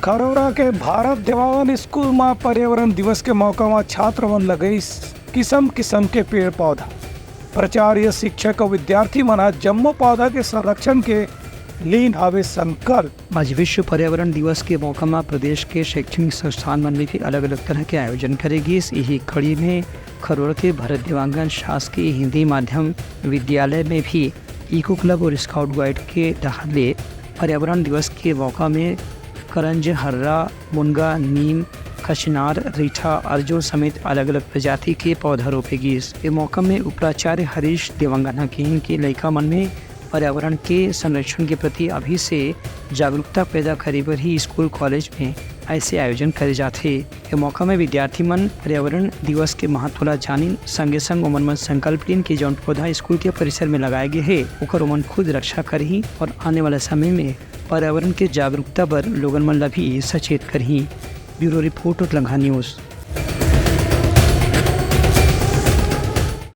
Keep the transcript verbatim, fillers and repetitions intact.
खरोरा के भारत देवांगन स्कूल म पर्यावरण दिवस के मौका म छात्र मन लगइस किसम किसम के पेड़ पौधा। प्राचार्य, शिक्षक अउ विद्यार्थी मन ह जम्मो पौधा के संरक्षण के लीन हावे संकल्प। आज विश्व पर्यावरण दिवस के मौका म प्रदेश के शैक्षणिक संस्थान मन में भी अलग-अलग तरह के आयोजन करे गिस। इही कड़ी में खरोरा के भरत देवांगन शासकीय हिंदी माध्यम विद्यालय में भी इको क्लब और स्काउट गाइड के डहार ले पर्यावरण दिवस के मौका में करंज, हर्रा, मुनगा, नीम, कचनार, रीठा, अर्जुन समेत अलग-अलग प्रजाति के पौधा रोपे गिस। ए मौका में उपराचार्य हरीश देवांगन ह किहिन कि लइका मन में पर्यावरण के संरक्षण के प्रति अभी से जागरूकता पैदा करे बर ही स्कूल कॉलेज में ऐसे आयोजन करे जाथे। ए मौका में विद्यार्थी मन पर्यावरण दिवस के महत्व ला जानिन, संगे संग ओमन मन संकल्प लीन कि जौन पौधा स्कूल के परिसर में लगाए गे हे, ओकर ओमन खुद रक्षा करही और आने वाला समय में पर्यावरण के जागरूकता बर लोगन मन ला भी सचेत करही। Bureau report, Utlangha news.